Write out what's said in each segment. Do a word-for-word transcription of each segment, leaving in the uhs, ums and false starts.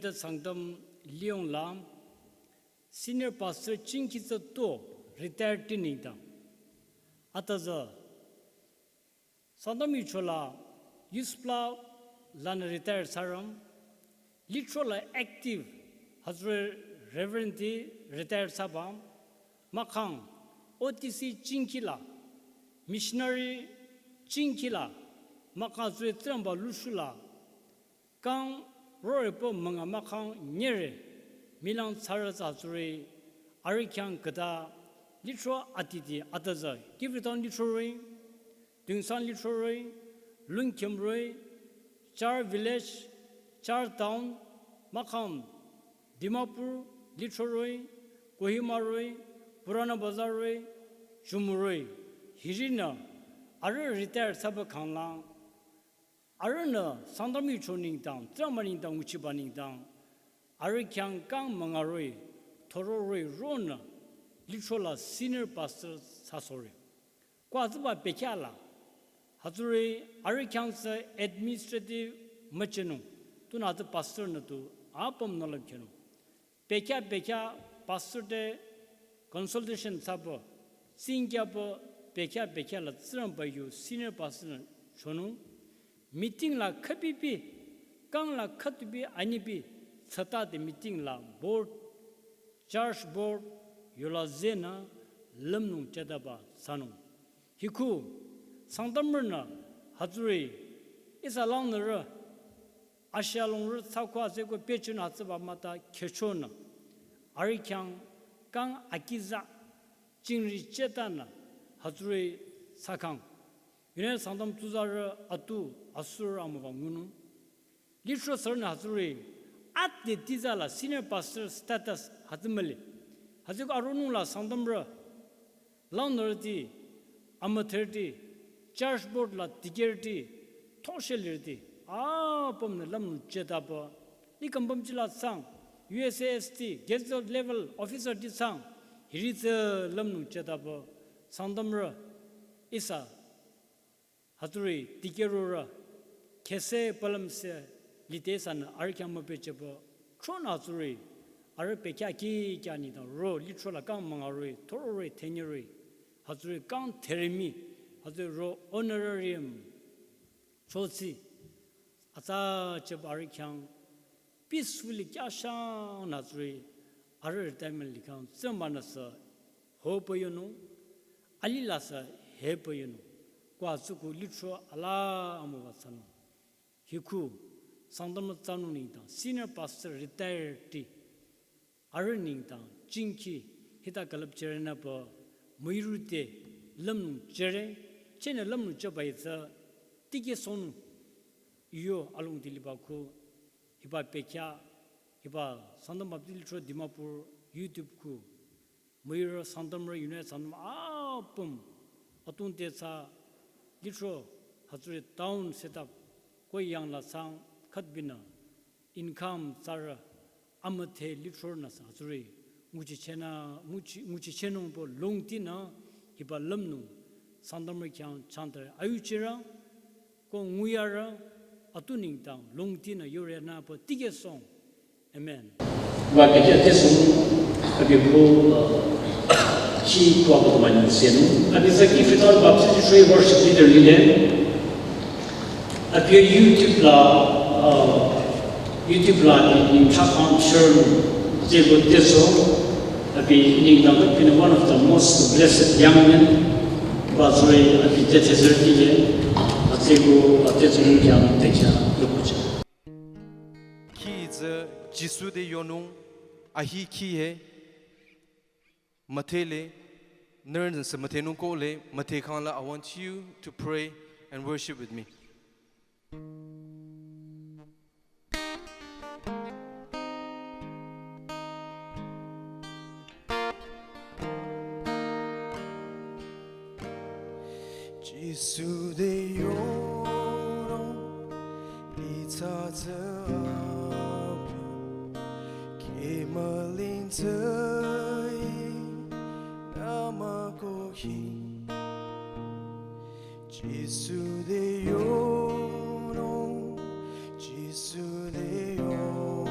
Te Sangtam Liyong la senior pastor chingki tsü to retire ti nengdang. Ata tsü Sangtam yucho la youth pla lanü retire thsaram. Lithro la active hütsüri Reverend ti retire thsaba. Mahkhang O T C chingki la, missionary chingki la, mahkhang hütsüri Tsingrangba lushu la, kang rore pü münga mahkhang nyere, milang thsarü tsü hütsüri, arüh khyang khüta, lithro atiti ata tsü, Kiphire town lithro roh-i, Tuensang lithro roh-i, Lungkhem roh-i, Char village, Char town, mahkhang, Dimapur lithro roh-i, Kohima roh-i, Purana Bazar roh-i, Chumuroh-i, hirinü, arüh retire thsaba khanglang, arühnü Sangtam yucho nengdang, Tsingrangba nengdang, nguchiba nengdang, arüh khyang kang münga roh-i, thoro roh-i ronü, lithro la senior pastor thsasohre. Ko hütsüba bekhyah la, hütsüri arüh khyang tsü administrative müchehnung, tunü hütsü pastor nü tu apüm nolüm khenung. Bekhyah bekhyah pastor te consultation thsaba, tsingkyaba bekhyah bekhyah la Tsingrangba yu senior pastor nü chonung. Meeting la khübibi, kang la khütubi anibi, tsüta te meeting la board, church board, yola zenü, lümnung chetaba thsanung. Hiku, Sangtamrünü, hütsüri, ihsa langnürü, Asia longrü thsako hütsüko pehchonü hütsüba müta khehchonü, arüh khyang kang akiza, chingri chetanü, hütsüri thsakhang. Yunü Sangtam tsuzarü atu asur amüba ngunung. Lithro sürünü hütsüri, ade tiza la senior pastor status hütsü mühle. Hütsüko aronung la Sangtamrü, langnürüti, amüdherüti, church board la dikehrüti, thoshe lirüti, apümnü lümnung chetaba, ih kambam chila thsang, U S A S ti, gazetted level officer ti thsang, hiri tsü lümnung chetaba, Sangtamrü, ihsa, hütsüri dikehrorü, khehse palümse lide ihsanü arüh khyang müpehchehba, tronü hütsüri, arüh bekhyah kikya nengdang ro, lithro la kang münga roh-i, thoro roh-i, thenye roh-i, hütsüri kang theremi, hütsüri ro honorarium, chosi, atsachehba arüh khyang, peacefully kyashangnü hütsüri, arüh retirement likhang, Tsingrangbanü sü, hoba yonung, alila sü heba yonung, ko hütsüko lithro alaa amüba thsanung. Hiku, Sangtam tsünung nengdang, senior pastor retire ti, arüh nengdang, chingki, hita külüpchehrünü pü, müirü te, lümnung chere, chehnü lümnung cheba hi tsü, tikehsohnung, iyo alongdi liba ko, hiba bekhyah, hiba Sangtam Baptist Lithro Dimapur, YouTube ko, müirü Sangtamrü yunü Sangtam apüm, atungte thsa, lithro, hütsüri town setup, ko yangla thsang, khütbinü, income thsarü, amüdhe lithronü sü hütsüri, nguchichehnü, nguchi, nguchichehnung pü longtinü, hiba lümnung, Sangtamrü khyang changtarü ayuchirü, ko nguyarü, atu nengdang, longtinü, yorenü pü tikehsohng. Amen. Wa kete tesung, abi ko, uh, ki kwa ko mani senu. Abi saki Freetown Baptist Church worship leader lile. Abi YouTube la, uh, YouTube la ni, ni thakang share, zeko teso. Abi nengdang been one of the most blessed young men. Wa zure abi te teser lile. Zeko, teso ni kyang techa, yokucha. Khi tsü Jisu te yonung ahi khi he. Müdhele, nührünü sü müdhenung kohle, müdhekhangla, I want you to pray and worship with me. Jisu te yonung, itsa tsü apu, kemüling tsü i, nama kohi. Jisu te yonung, Jisu te yonung.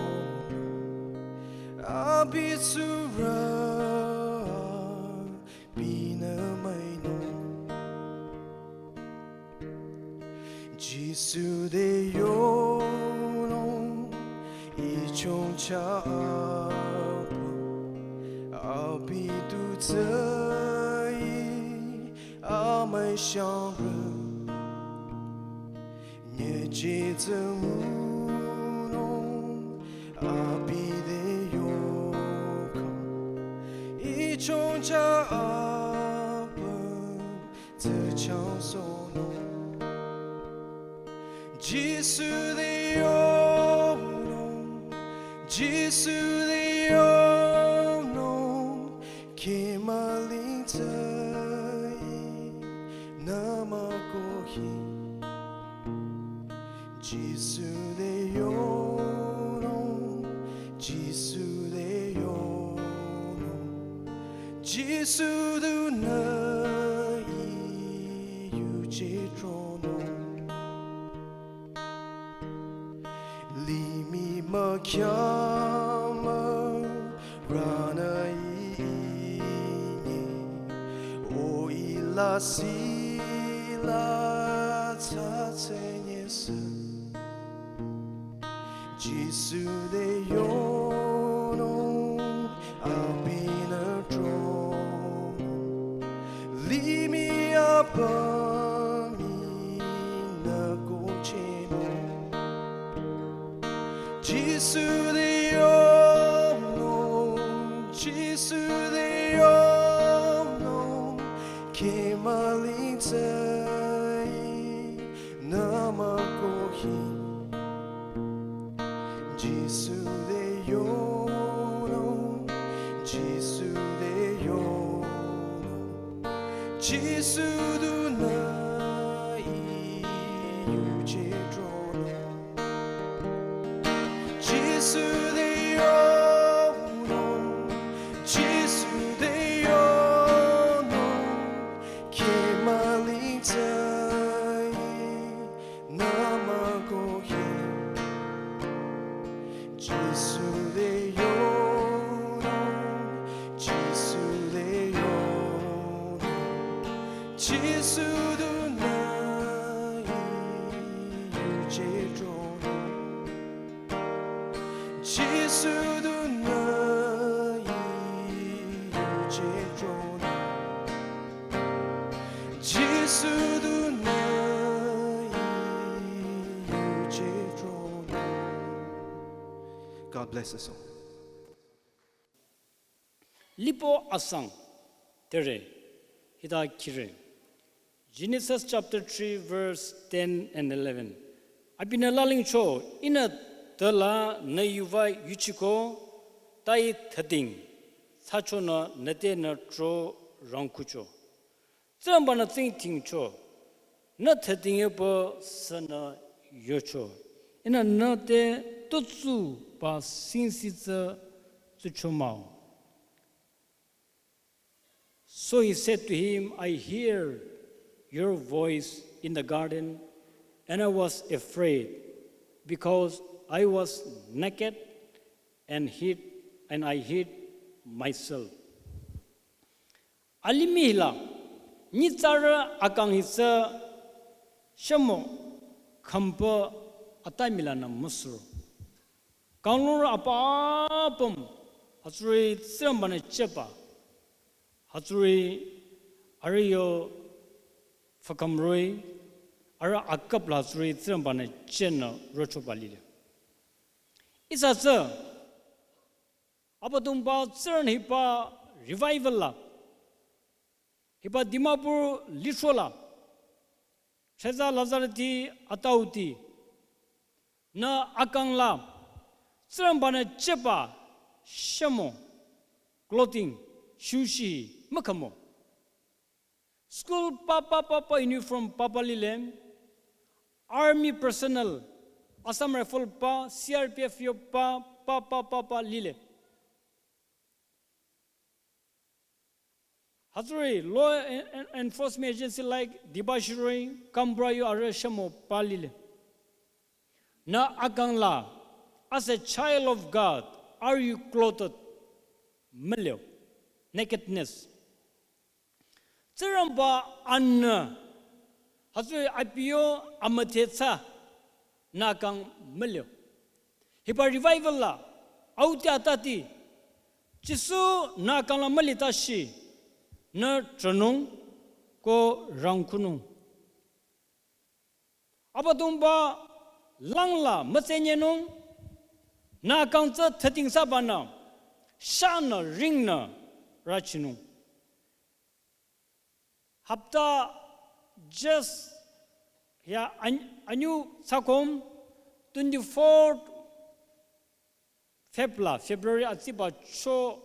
Jisu te yonung, ichongcha apüm, abi tu tsüi, amai shangrü, nyeji tsü ngunung, abi te yokang, ichongcha apüm, tsü changsohnung. Jisu te yonung, Jisu te yonung, kema ling tsüi, nü mükoh hi. Jisu te yonung, Jisu te yonung, Jisu tu nü i yuje tronung. Limih mükyang mürünü inye, o ila sila tsatsenye sü. Jisu te yonung, abinü tronung, limih apüm inü kochehnung. Jisu te yonung, Jisu te yonung, kema ling tsüi, nü mükoh hi. Jisu te yonung, Jisu te yonung, Jisu tu nü i yuje tronung. Jisu te yonung, Jisu te yonung, kema ling tsüi, nü mükoh hi. Jisu te yonung, Jisu te yonung, Jisu tu nü i yuje tronung. Jisu tu nü i yuje tronung. Jisu tu nü i yuje tronung. God bless us all. Lipo asang tere hita kire. Genesis chapter three, verse ten and eleven. Abinü lalingcho, ihnü tala nü yuva yuchiko, tai thading, thsachonü nüte nü tro rangkucho. Tsingrangba-nü tsingdhingcho, nü thading epü sünü yocho. Ihnü nüte tutsuba singsih tsü tsucho mah-o. So he said to him, I hear your voice in the garden, and I was afraid, because I was naked and hid, and I hid myself. Alimih la, nyitsarü akang hi tsü shemo khümpü atamila nü müsuro. Kanglungrü apüm, hütsüri Tsingrangba-nü cheba, hütsüri arüh yo fükhümroi, arüh aküp la hütsüri Tsingrangba-nü chenü rochoba lile. Ihsa tsü, Abüdongba Tsingrang hiba revival la, hiba Dimapur lithro la, Threza Lazareti atauti, nü akang la, Tsingrangba-nü cheba shemo, clothing, shushi, mükhamo. School pa pa pa pa uniform pa pa lile, army personnel, Assam Rifle pa, C R P F yo pa, pa pa pa pa lile. Hütsüri law en-, en-, enforcement agency like Debashiroing, Kamprayo arüh shemo pa lile. Nü akang la, as a child of God, are you clothed? Mülio. Nakedness. Tsingrangba anü, Hütsüri abiyo amüdhe tsü nü kang mülio. Hiba revival la, auti atati, Jisu nü kang la mülitashi, nü trünung ko rangkunung. Abüdongba langla mütsenyenung, nü kang tsü thütingsaba nü, shanü ringnü rachinung. Hapta just ya an-, anyu sakom twenty-fourth Feb la, February atsiba cho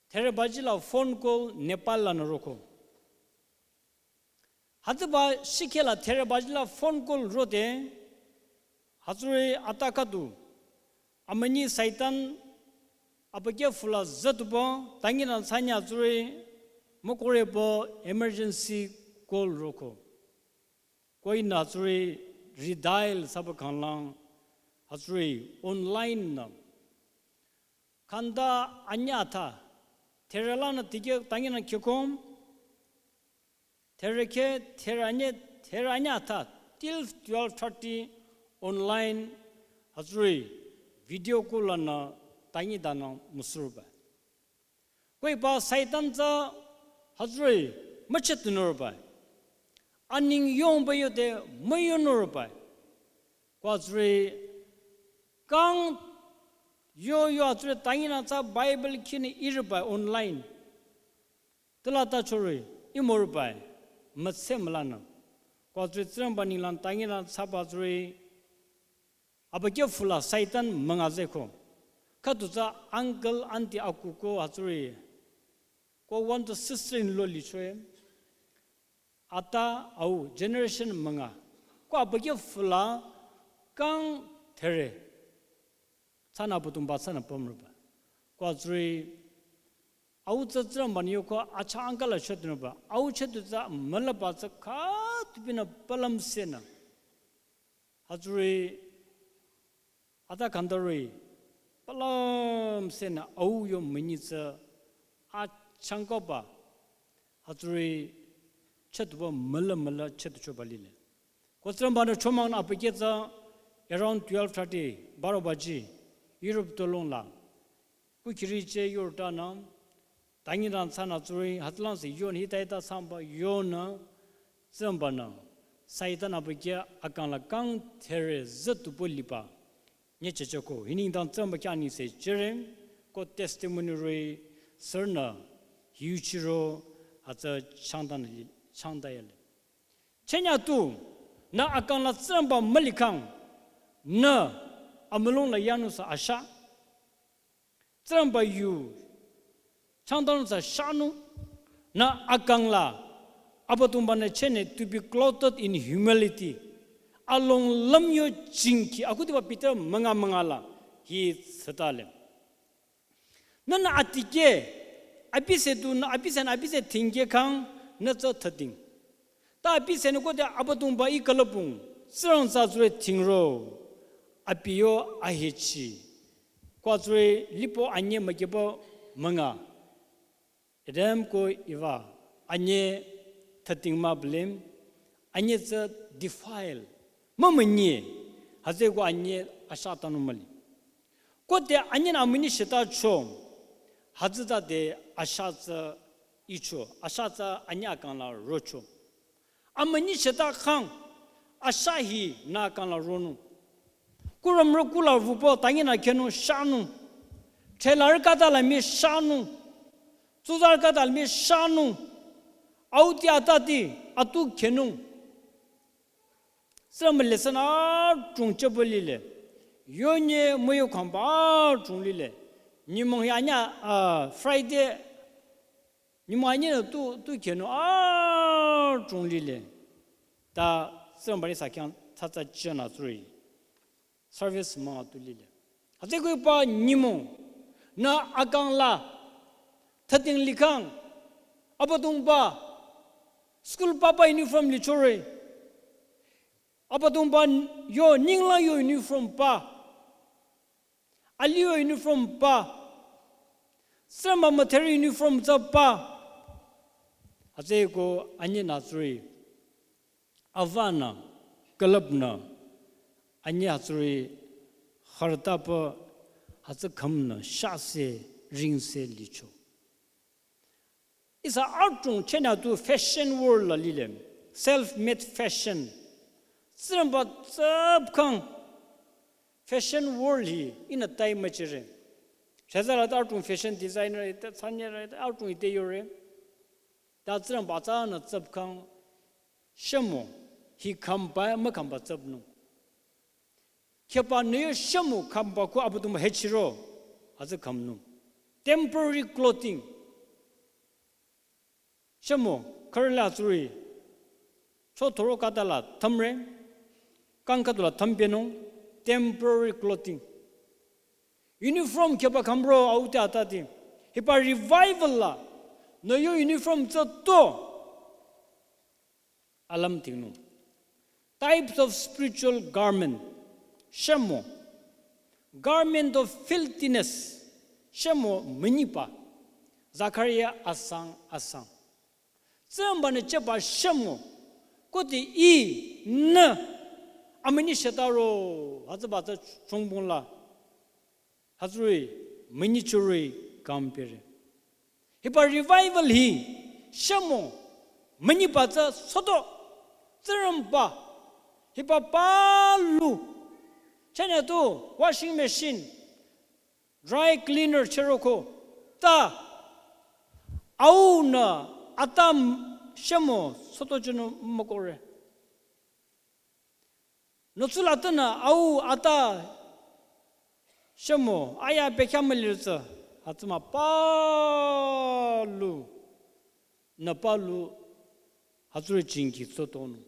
therebaji la phone call Nepal la nü roko. Hütsüba shikhe la therebaji la phone call rode, hütsüri ata khüdu, amünyi Satan abükyü fula zütubo, tangi nü tsanya hütsüri mükorebo emergency call roko. Ko ihnü hütsüri redial saba khanglang hütsüri online nü. Khanda anyü atha, therelanü tikeh tangi nü khekom, therekhe, theranye, theranye atha, till twelve thirty online hütsüri video call lanü tangi danü müsurba. Ko hiba Satan tsü hütsüri müchetunurba. Aning yongba yode müyonurba. Ko hütsüri kang yo yo hütsüri tangi nü tsü Bible khinü irba online. Tela ta chori imurba. Mütse mülanü. Ko hütsüri Tsingrangba ninglang tangi nü tsüba hütsüri abükyü fula Satan münga zeko. Khüdu tsü uncle, auntie, aku ko hütsüri. Ko one to sister-in-law lichoe. Ata au generation münga. Ko abükyü fula kang there. Tsünü Abüdongba tsünü pümrüba. Ko hütsüri au tsü Tsingrangba nü yoko acha uncle la chetunurba. Au chetu tsü mülaba tsü khütupinü palamsenü. Hütsüri ata khandarü palamsenü au yo münyi tsü achangkoba. Hütsüri chetuba müla müla chetuchoba lile. Ko Tsingrangba nü chomang nü abükyü tsü around twelve thirty, baro baji, Europe tolong la. Kukhiri che yortanü, tangi nü tsünü hütsüri, hütsülang se yon hita hita samba yonü, Tsingrangba nü, Satan abükyü akang la kang there zütubo liba. Nye checheko, hi nengdang Tsingrangba khyang anengse jüre, ko testimony rü, sürünü, yuchiro, hütsü changda nü, changda yale. Chenya tu, nü akang la Tsingrangba mülikhang, nü amülung la yanung sü asha. Tsingrangba yu, changdanung sü shanung, nü akang la, Abüdongba nü chenye to be clothed in humility. Along lüm yo jingki, akhudiba Peter münga münga la, hi tsütale. Nünü atikeh, abise du nü abise nü abise tingkeh khang nü tsü thüting. Ta abisenü kode Abüdongba ih külüpung, Tsingrang tsü hütsüri tingro, abi yo ahechi. Ko hütsüri lipo anye mükibo münga. Adam ko Eva, anye thüting mah blame, anye tsü defile, mümünyi, hütsüeko anye asha tanung müli. Kode anye nü amünyi shita cho, hütsütade asha tsü icho, asha tsü anye akang la rocho. Amünyi shita khang, asha hi nü akang la ronung. Kurümrü kula vupo tangi nü khenung shanung. Thelarü kata la mii shanung. Tsuzarü kata la mii shanung. Auti atati atu khenung. Sürü mü lesson adrong chebo lile. Yonye müyo khangba adrong lile. Nyümong hi anya, ah, Friday. Nyümong anye nü tu, tu khenung adrong lile. Ta sürü mü bari sa khyang tsatsa chena tsuri. Service münga tu lile. Hütsüeko hiba nyümong nü akang la thüting likhang Abüdongba school papa uniform lichore. Abüdongba yo ninglang yo uniform pa. Alih yo uniform pa. Sürü mü mütherü uniform tsü pa. Hütsüeko anye nü tsuri. Avanü, külüpnü, anyi hütsüri hardapü hütsü khümnü shase ringse licho. Ihsa adrong chena tu fashion world la lile. Self-made fashion. Tsingrangba tsüpkhang fashion world hi ihnü tai müchire. Shazala ta adrong fashion designer ite, tsanyere ite, adrong ite yore. Ta Tsingrangba tsünü tsüpkhang shemo hi khümba mükhümba tsüpnung. Kheba nüyo shemo khümba ko Abüdongba hechiro hütsü khümnung. Temporary clothing. Shemo khürüla tsuri. Cho thoro katala thümre. Kang khüdula thümpenung. Temporary clothing. Uniform kheba khümro aute atati. Hiba revival la. Nüyo uniform tsü to. Alam tingnung. Types of spiritual garment. Shemo. Garment of filthiness. Shemo münyiba. Zakaria asang asang. Tsingrangba-nü cheba shemo. Khode ihnü amünyi shetaro. Hütsüba tsü chongbong la. Hütsüri, münyichori kampere. Hiba revival hi, shemo, münyiba tsü soto, Tsingrangba, hiba palu, chanya tu, washing machine, dry cleaner cheroko, ta, aunü, atam, shemo, soto chunu mokore. Nütsula tenü au ata shemo aya bekhyah mülirü tsü hütsüma palu nü palu hütsüri jingki tsotonung.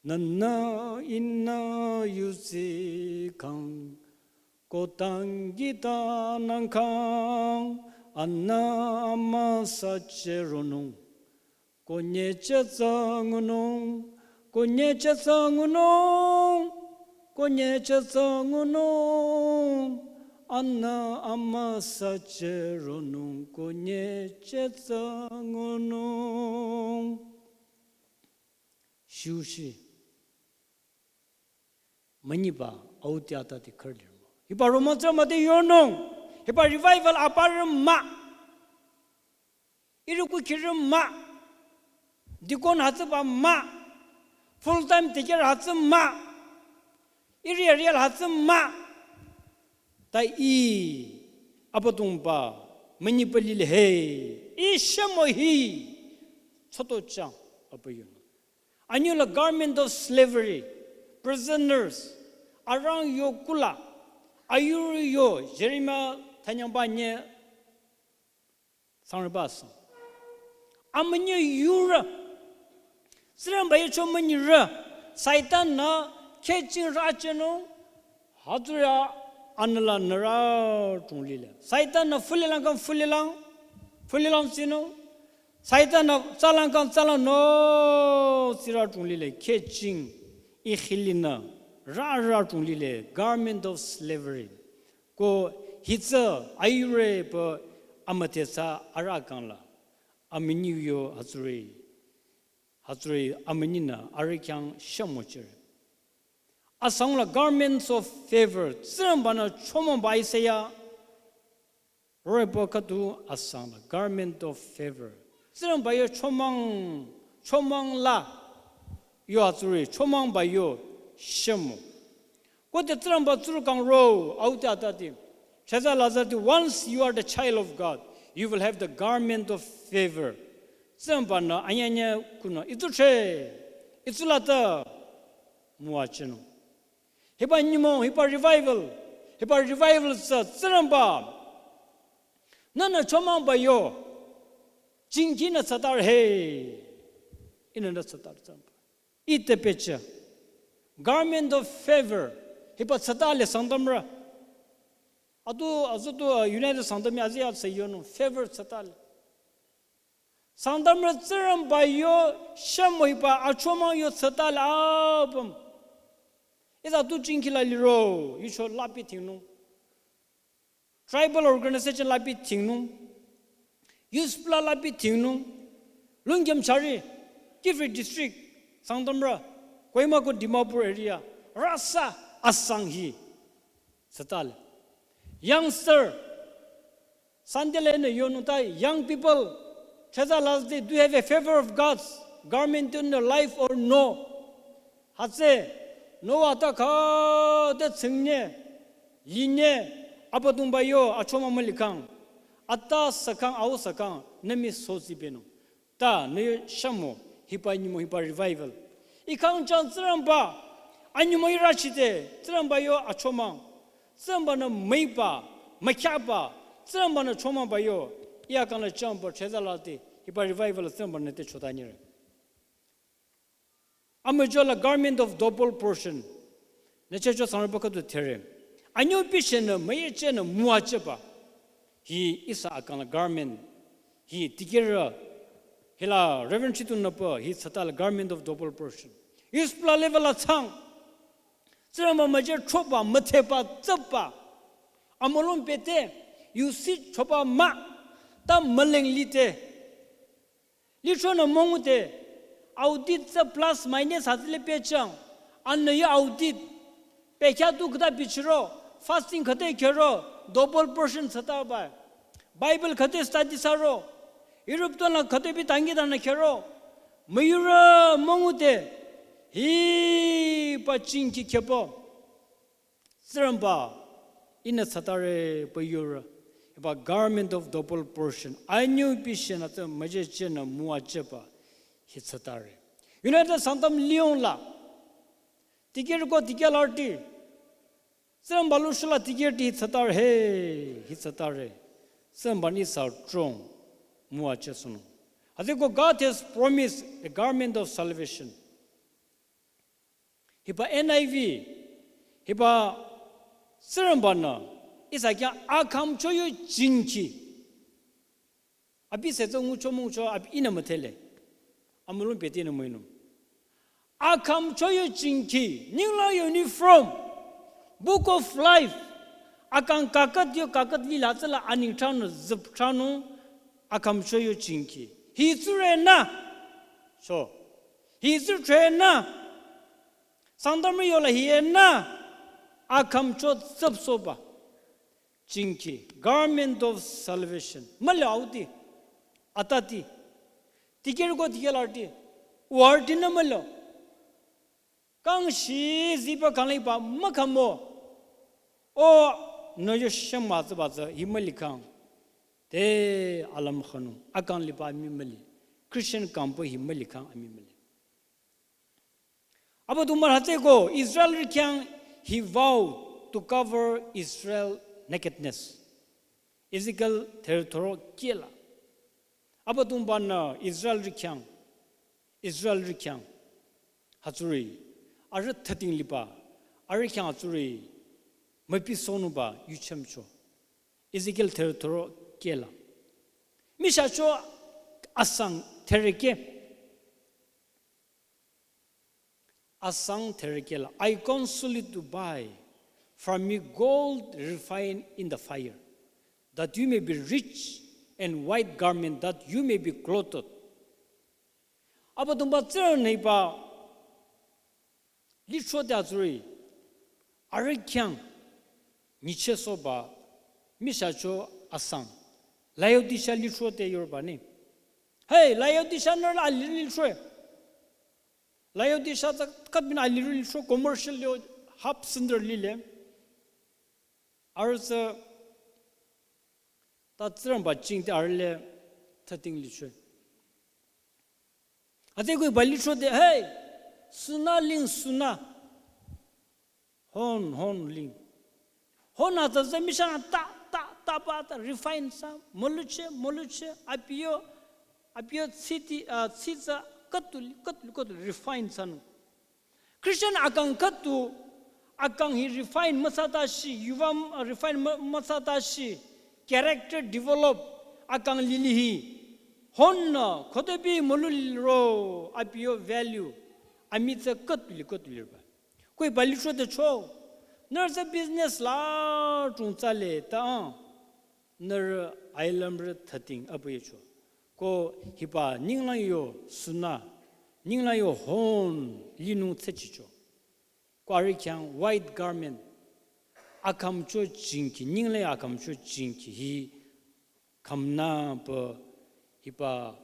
Nühnü ihnü yudsi kang ko tangi tanang kang anü amüsa cheronung. Konyeche tsü ngunung, konyeche tsü ngunung, konyeche tsü ngunung, anü amüsa cheronung, konyeche tsü ngunung. Shiushi. Münyiba aute atati khürlirü mah. Hiba romang tsü mah te yonung. Hiba revival aparü mah. Ihrü kukhirü mah. Deacon hütsüba mah. Full time deacon hütsü mah. Ihrü arial hütsü mah. Ta ih Abüdongba münyiba lile he. Ih shemo hi. Tsoto chang apa yonung. Anyüla garment of slavery, prisoners, arang yo kula, ayurü yo, Jeremiah thanyangba nye sangrüba sang. Amünyi yurü, Tsingrangba yecho münyirü, Satan-nü kheh jing rüchenung, hütsüri anüla nührü chunglile. Satan-nü fülilang kang fülilang, fülilang sinung. Satan-nü tsalang kang tsalang no tsirü chunglile kheh jing ikhili nü rürü chunglile garment of slavery. Ko hitsü ayurü pü amüdhe tsü arüh kangla. Amünyi yo hütsüri. Hütsüri amünyinü arüh khyang shemo chire. Asangla garments of favor. Tsingrangba-nü chomangba Isaiah. Rorepo khüdu asangla garment of favor. Tsingrangba yo chomang, chomang la. Yo hütsüri, chomangba yo shemo. Khode Tsingrangba tsurü kang ro, aute atati. Sheza lazarti, once you are the child of God, you will have the garment of favor. Tsingrangba-nü anyanya kunü, itsu che, itsu lata, müwajünung. Hiba nyümong, hiba revival, hiba revival tsü, Tsingrangba. Nühnü chomangba yo, jingki nü tsatar he, ihnü nü tsatar Tsingrangba. Ite peche. Garment of favor. Hiba tsatale Sangtamrü. Atu, azutu, uh, United Sangtam ya azi atsa yonung favor tsatale. Sangtamrü Tsingrangba yo shemo hiba achomang yo tsatale apüm. Ita tu jingkila liro, yucho lapi tingnung. Tribal organization lapi tingnung, youth pla lapi tingnung, Lungkyam Chari, Kiphire District, Sangtamrü, Kohima ko Dimapur area, rasa asang hi. Tsütale. Youngster, Sunday le ne yonung ta, young people, cheza last day, do you have a favor of God's garment in your life or no? Hütsü, Noah ta khade tsingnye, linye, Abüdongba yo, achomang mülikhang, ata sakhang, au sakhang, nü mi sozi benung. Ta, nü yo shamo, hiba nyümong, hiba revival. Ikhang chang Tsingrangba, anyümong irachide, Tsingrangba yo achomang. Tsingrangba-nü müiba, mükhyaba, Tsingrangba-nü chomangba yo, iya kangla changba, cheza lati, hiba revival Tsingrangba-nü te chotanyire. Amüjo la garment of double portion. Nü checho sangrüba khüdu there. Anyo pishenü, müyechenü, müwacheba. Hi ihsa akangla garment. Hi dikehrü. Hila Reverend Chitu nüpü, hi tsütala garment of double portion. Ispla level la tsang. Tsingrangba müje choba, mütheba, tsüba. Amülung bete, yusi choba mah, ta müleng lite. Lichonü müngude, audit tsü plus minus hütsüle pehchang, anü yo audit, pehkya tu khüta bichiro, fasting khüta khero, double portion thsataba. Bible khüta study thsaro, Europe to nü khüta bi tangi tanü khero, müyurü müngude, hiba chingki khepo. Tsingrangba, ihnü thsatare pü yurü, hiba garment of double portion, anyo pishenü tsü müjechenü müwacheba, hi thsatare. United Sangtam Lyon la, dikehrü ko dikehlarüti, Tsingrangba lushula dikehrüti hi thsatare, hi thsatare. Tsingrangba-nü ihsa trong, müwachesunung. Hütsüko God has promised a garment of salvation. Hiba N I V, hiba Tsingrangba-nü, ihsa khyang akhümcho yo chingki. Abi se tsü ngucho mungcho abi ihnü müdhele. Amülung bete nü müinung. Akhümcho yo chingki, ninglang yo uniform, Book of Life, akang kaküt yo kaküt lila tsüla aning thranü züp thranü, akhümcho yo chingki. Hi tsurü nü, so. Hi tsurü nü, Sangtamrü yola hi nü, akhümcho züpsoba. Chingki, garment of salvation. Mühle auti, atati. Dikehrü ko dikehlarüti, uwarütinü mühle. Kangshi ziba kangla hiba mükhamo. O, nü yo shema tsüba tsü hi mülikhang. Te alüm khanung, akang liba ami müli. Christian kangpü hi mülikhang ami müli. Abüdongba hütsüko Israelrü khyang he vowed to cover Israel nakedness. Ezekiel thürüthro kehla. Abüdongba-nü Israelrü khyang, Israelrü khyang, hütsüri, arüh thüting liba, arüh khyang hütsüri, müpi sonuba yuchemcho. Ezekiel thürüthro kehla. Michahcho asang thürükeh. Asang thürükehla, I counsel you to buy from me gold refined in the fire, that you may be rich, and white garment, that you may be clothed. Abüdongba Tsingrang-nü hiba lithro te hütsüri, arüh khyang nyichehsohba, michahcho asang. Laodicea lithro te yorba ni. Hey, Laodicea nührü la alih lithro. Laodicea tsü khütbinü alih lithro commercial yo hub center lile. Arüh tsü ta Tsingrangba chingte arühle thüting lithro. Ate kui ba lithro te, hey, suna ling suna. Hon, hon ling. Hon atsa tsü michah ta, ta, ta ba ta refine thsa, moluche, moluche, abi yo, abi yo tsiti, ah, tsitsa, katuli, katuli, katuli refine thsanung. Christian akang khüdu, akang hi refine müthsatashi, yuva, ah, refine mü-, müthsatashi, character develop, akang lili hi. Hon nü, khode bi molu liro, abi yo value, ami tsü katuli, katuli ba. Kui ba lithro te cho. Nührü tsü business la chung tsale ta. Nührü ailümrü thüting abu yecho. Ko hiba ninglang yo suna. Ninglang yo hon linung tsüchicho. Kwari khyang white garment. Akamcho jingki, ninglang yo akamcho jingki hi kamna pa hiba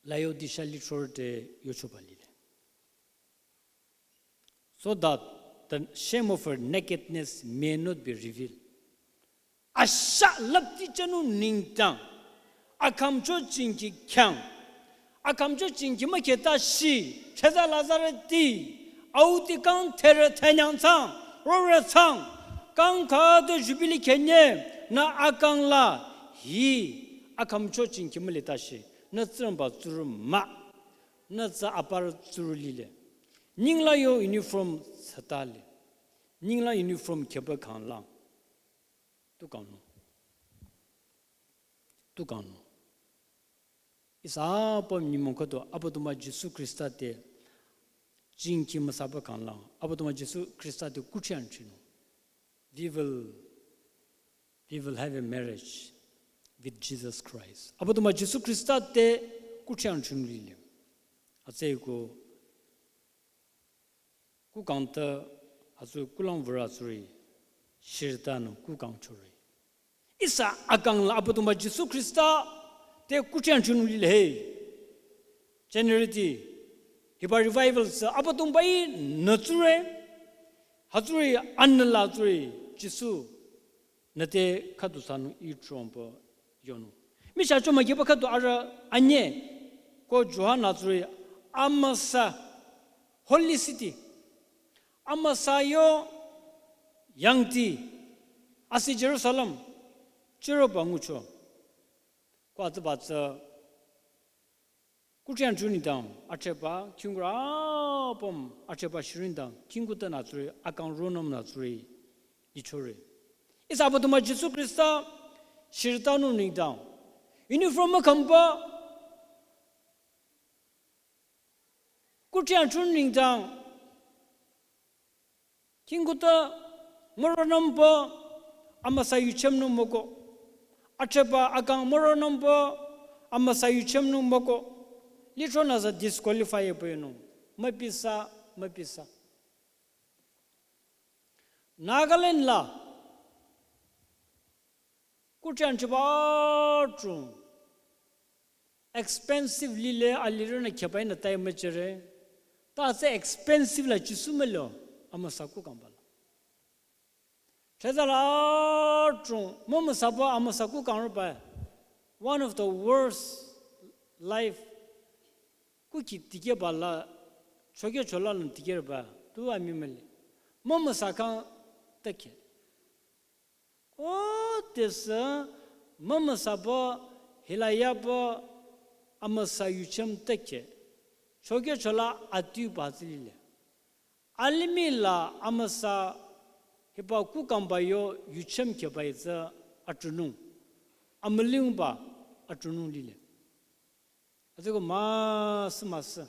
Laodicea lithro te yochoba lile. So that the shame of her nakedness may not be revealed. Asha lapti chanu ningtang. Akamcho jingki khyang. Akamcho jingki ma kheta shi. Cheza Lazarus ti. Auti kang therü thanyang tsang. Rore tsang. Kang kha to jubilee khenye. Na akang la. Hi. Akamcho jingki ma leta shi. Na Tsingrangba tsurü mah. Na tsü apar tsurü lile. Ninglang yo uniform tsüta le. Ninglang uniform kheba khanglang. Tu kangnung. Tu kangnung. Ihsa apüm nyümong khüdu Abüdongba Jisu Khrista te jingki müsaba khanglang. Abüdongba Jisu Khrista te kuthsi anthsinung. We will, we will have a marriage with Jesus Christ. Abüdongba Jisu Khrista te kuthsi anthsinung lile. Atsü ko ku kangta atsü kulang würa tsuri shirta nü ku kangchore. Ihsa akang la Abüdongba Jisu Khrista te kuthsi anthsinung lile he. Generosity. Hiba revival sa Abüdongba-i nü tsure. Hatsuri anü la tsuri Jisu. Nü te khüdu sanung i trompa yonung. Michah choma kheba khüdu ara anye ko Johan atsuri amüsa holy city. Amüsa yo yangti asi Jerusalem chüroba ngucho. Ko atsüba tsü kuthsi anthsinung nengdang, athsaba, khingkurü apüm, athsaba shiring dang, khingkuta nü tsuri, akang ronüm nü tsuri, lichore. Ihsa Abüdongba Jisu Khrista, shirtanung nengdang. Uniform ma kangba, kuthsi anthsinung nengdang. Khingkuta müronümba amüsa yuchemnung müko. Athsaba akang müronümba amüsa yuchemnung müko. Lithro nü tsü disqualify pünung. Müpisa, müpisa. Nagaland la kuthsi anthsiba chung. Expensive lile alirü nü khebai nü tai müchere. Ta tsü expensive la Jisu mülo amüsa ku kangba la. Cheza la chung mümüsaba amüsa ku kangro ba. One of the worst life. Ku ki tikehba la chokhe chola la tikehba. Tu ami müli. Mümüsa kang teke. Ko tesü mümüsaba hilayaba amüsa yuchem teke. Chokhe chola atiba tsü lile. Alimih la amüsa hiba ku kangba yo yuchem kheba tsü atunung. Amülingba atunung lile. Atsüko müsü müsü.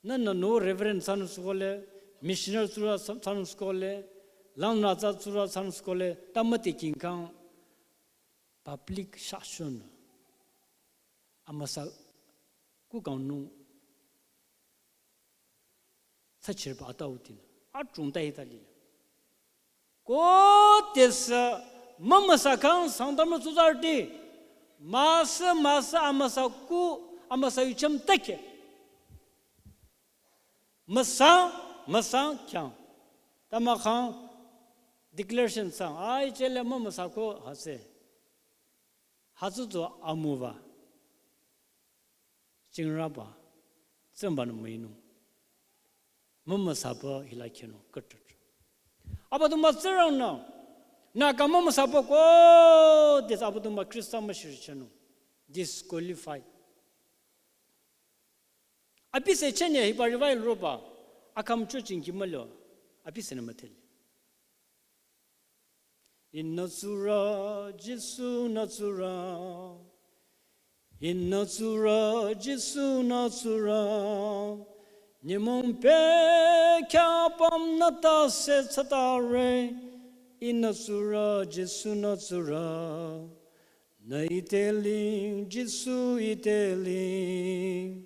Nü nü no reverend sanung sükole, missionary tsura sa-, sanung sükole, langnatsa tsura sanung sükole, ta müti kingkang public shashun. Amüsa ku kangnung tsachirba atautinü. Atrung ta hita lile. Ko tesü mümüsa kang Sangtamrü tsuzarüti. Müsü müsü amüsa ku amüsa yuchem teke. Müsang, müsang khyang. Ta mahkhang declaration sang. Ai chele mümüsa ku hase. Hütsü tu amüba. Tsingrangba, Tsingrangba nü müinung. Mümüsaba hila khenung, kürtüt. Abüdongba Tsingrang nü, nü kang mümüsaba ko, des Abüdongba Khrista müshirichenung. Disqualified. Abi se chenye hiba revival roba, akam church in kimalo, abi se nü müthele. Ihnü tsurü, Jisu nü tsurü. Ihnü tsurü, Jisu nü tsurü. Nyümong pekya püm nü tase tsatare. Ihnü tsurü, Jisu nü tsurü. Nü ite ling, Jisu ite ling.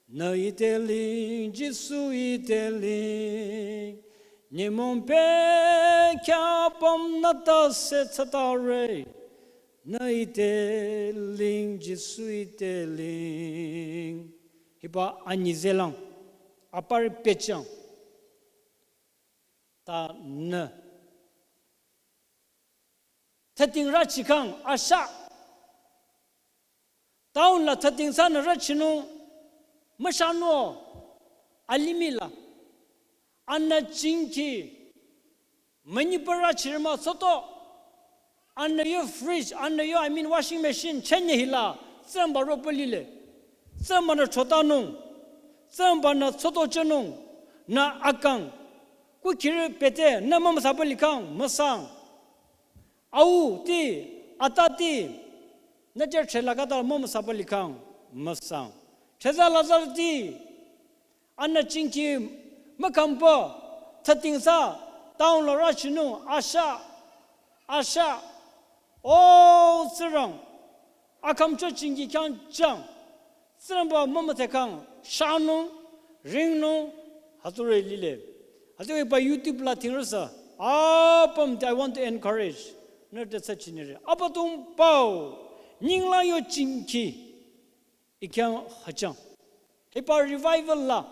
Nü ite ling, Jisu ite ling. Nyümong pekya püm nü tase tsütare. Nü ite ling, Jisu ite ling. Hiba anyi zelang. Apar pechang. Ta nü. Thüting rüchikhang asha. Town la thüting sanü rüchinung. Müshanung. Alimih la. Anü jingki. Münyipa rüchirü mah soto. Anü yo fridge, anü yo, I mean, washing machine, chenye hila, Tsingrangba ropü lile. Tsingrangba nü chotanung, Tsingrangba nü chotochonung, nü akang. Kukhirü pete, nü mümüsapü likhang, müsang. Au ti, ata ti, nü jer chela kata mümüsapü likhang, müsang. Cheza lazar ti, anü jingki mükampü, thüting sa, town la rüchinung, asha, asha. O Tsingrang, akhümcho jingki khyang chang. Tsingrangba mümüdhekhang, shanung, ringnung, hütsüri lile. Hütsüri ba YouTube la thingrüsa, apüm te I want to encourage. Nüte tsü chinire. Abüdongba-o, ninglang yo jingki. Ih khyang hüchang. Hiba revival la.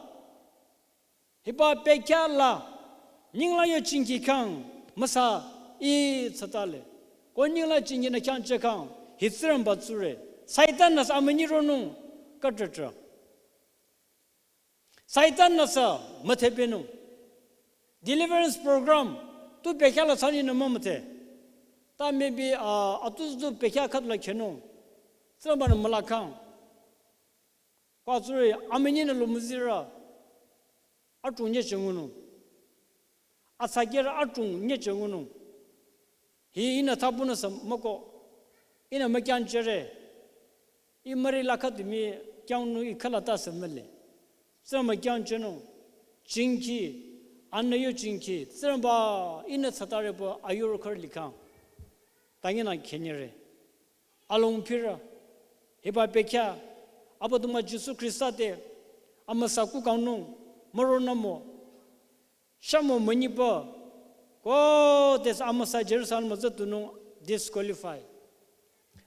Hiba pekya la. Ninglang yo jingki khyang. Müsa ih tsütale. Ko ninglang jingki nü khyang chekhang. Hi Tsingrangba tsure. Satan nü sa amünyi ronung. Katratra. Satan nü sa müthepenung. Deliverance program tu pekya la sani nü mümüthe. Ta maybe, ah, atu tu pekya khat la khenung. Tsingrangba nü mülakhang. Kwa tsuri amünyi nü lumüzirü. Atung nye chengunung. Atsakerü atung nye chengunung. Hi ihnü thapunü sa müko. Ihnü mükhyang chere. Ih müri la khüdu mii khyang nü ih khala ta sü mühle. Tsingrangba khyang chenung. Jingki. Anü yo jingki. Tsingrangba ihnü tsütare pü ayurü khürü likhang. Tangi nü khenyire. Alongpirü. Hiba pekya. Abüdongba Jisu Khrista te. Amüsa kukangnung. Müronü mo. Shamo münyipa, ko tes amüsa Jerusalem zütunung disqualify.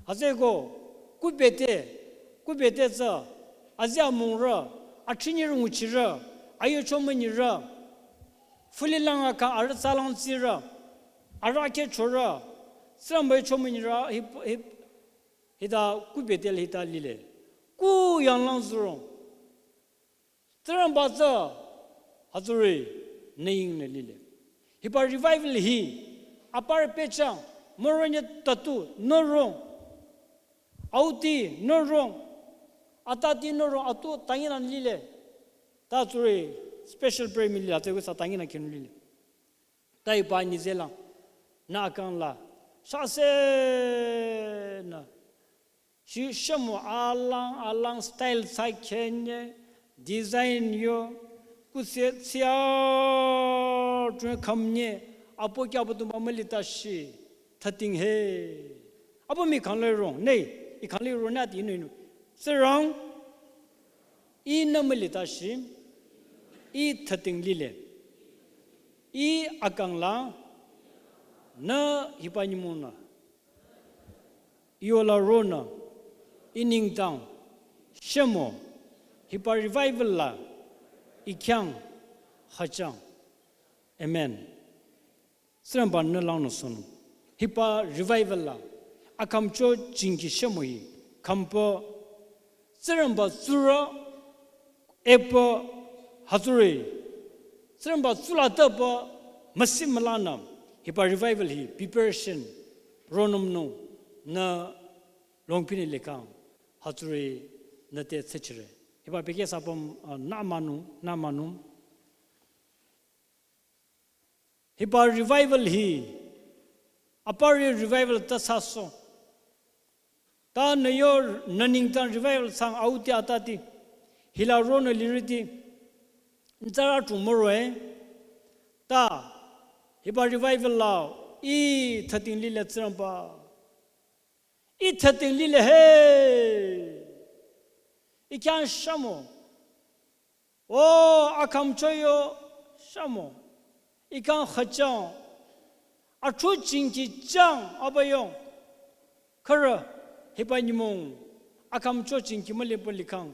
Hütsüeko, kubete, kubete tsü, azi amungrü, athinyirü nguchirü, ayocho münyirü, fülilang akha arüh tsalang tsirü, arüh akheh chorü, Tsingrangba yocho münyirü, hip, hip, hita kubete le hita lile. Ku yanglang zürong. Tsingrangba tsü hütsüri nü ying nü lile. Hiba revival hi, apar pehchang, müronye tatu, nü rong, auti, nü rong, atati, nü rong, atu, tangi nü lile. Ta tsuri special prayer mili la, tsü sa tangi nü khenung lile. Tai ba nyi zelang. Nü akang la. Shase nü. Shi shemo alang alang style tsü khenye. Design yo. Kutse tsia tuen khamnye. Apo kya apo tumba mali ta shi. Thüting he. Apo mi khang le rong. Nei. Ih khang le rong nü ati inu inu. Tsingrang. Ih nü mali ta shi, ih thüting lile, ih akang la, nü hiba nyümong nü, ih yola ronü, ih nengdang, shemo, hiba revival la, ih khyang, hüchang. Amen. Tsingrangba nü langnü sohnung. Hiba revival la. Akhümcho jingki shemo hi. Khümpü. Tsingrangba tsurü. Epü. Hütsüri. Tsingrangba tsula tüpü. Müsi mülanü. Hiba revival hi. Preparation. Ronümnung. Nü longpinü lekang. Hütsüri. Nü te tsechire. Hiba pekya sapüm, ah, nü münung. Nü münung. Hiba revival hi, apar yo revival ta saso. Ta nü yo nü nengdang revival sang auti atati. Hila ronü lirüti. Ntsara chungmüro e. Ta, hiba revival la, ih thüting lile Tsingrangba. Ih thüting lile he. Ih khyang shamo. O akhümcho yo shamo, I kang khüchang, athu jingki chang abayong. Khürü hiba nyümong akhümcho jingki müliba likhang,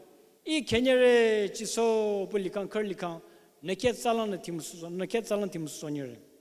I khenyere jiso pü likhang, khürü likhang, nü khe tsalang nü timsuso, nü khe tsalang timsuso nyire.